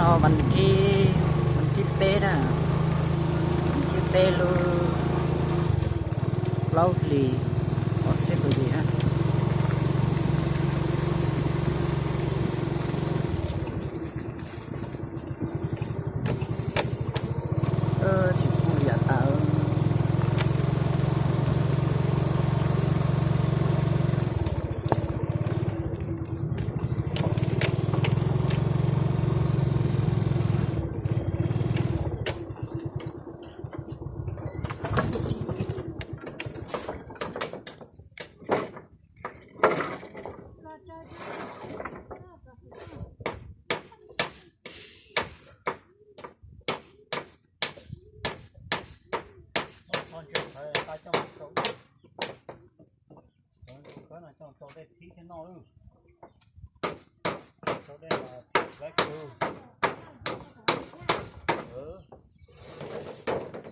Vas thib, vas thib peb na, vas thib peb lub plaub hlis ob txhiab kaum yim na. Tsis pum yam tas.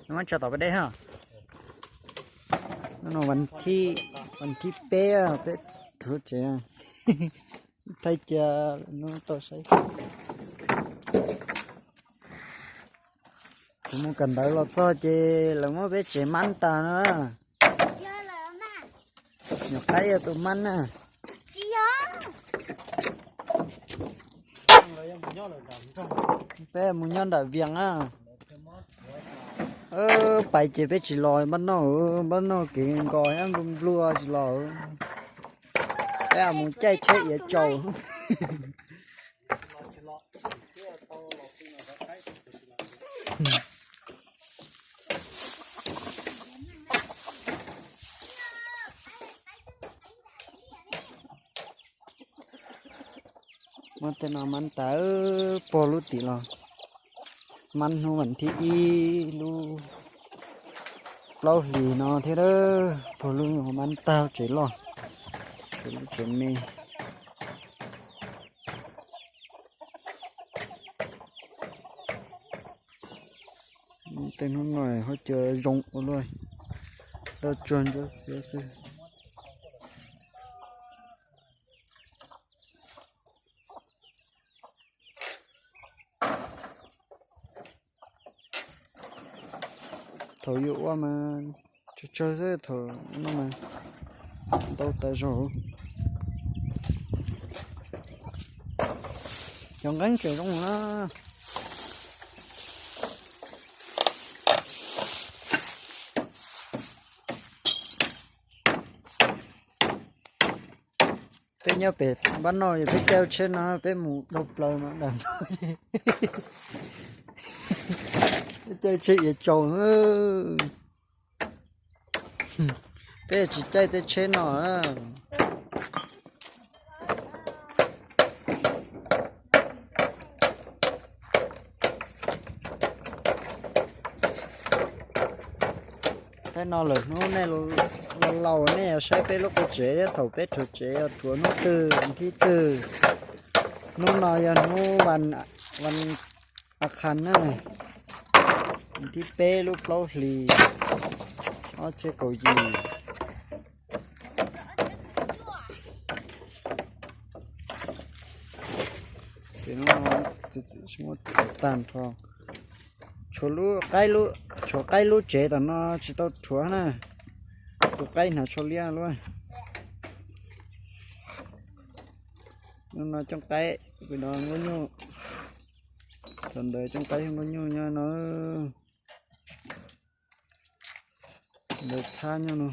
Muab tso tom peb dej ha. Hnub no vas thib, vas thib peb peb rhuav tsev. Thaij cia hnub tau saib. Kuv mus kawm ntawv los txog ces lawv muab peb tsev mab tas no. Nyuam qaib yog tus mab na. Peb mus nyob nram Vias na. Pais ces peb tsis los npaj noj, npaj noj kev nkos nyob nplua nplua tsis los. Peb mus caij tsheb iav tsaus. Muab tej no mab tas pog lub tim los, mab hnub vas thib ib lub plaub hlis no thiab, pog lub mab tag tsev loj, tshuav lub tsev me. Tej hnub no ho cov zoo ua luaj, daj tsuag ntsuab xiab xwb. Thaum yuav ua mas tsawg tsawg xwb, thaum no mas ntau tas zog. Cov nqeeb tseem zoo na. Peb nyob pem npab noj, peb caij tsheb no peb mus dhau plaws no, peb caij tsheb iav tsaus. Peb tsis caij tej tsheb no. Thaum no lawm hnub nej laus nej yuav saib peb lub qub tsev thiab thaum peb rhuav tsev yog rhuav hnub twg, vas thib twg. Hnub no yog hnub vas a qhas na, vas thib peb lub plaub hlis ob txhiab kaum yim. Ces hnub no txiv txiv muab rhuav tag nrho. Tshuav qaib lub tsev tom no tsis tau rhuav na, tus qaib hnav tsho liab lub. Hnub no cooj qaib, pem no nkauj nyuj, thaum ntawd cooj qaib nkauj nyuj nyob no, ntawd txhab nyob no.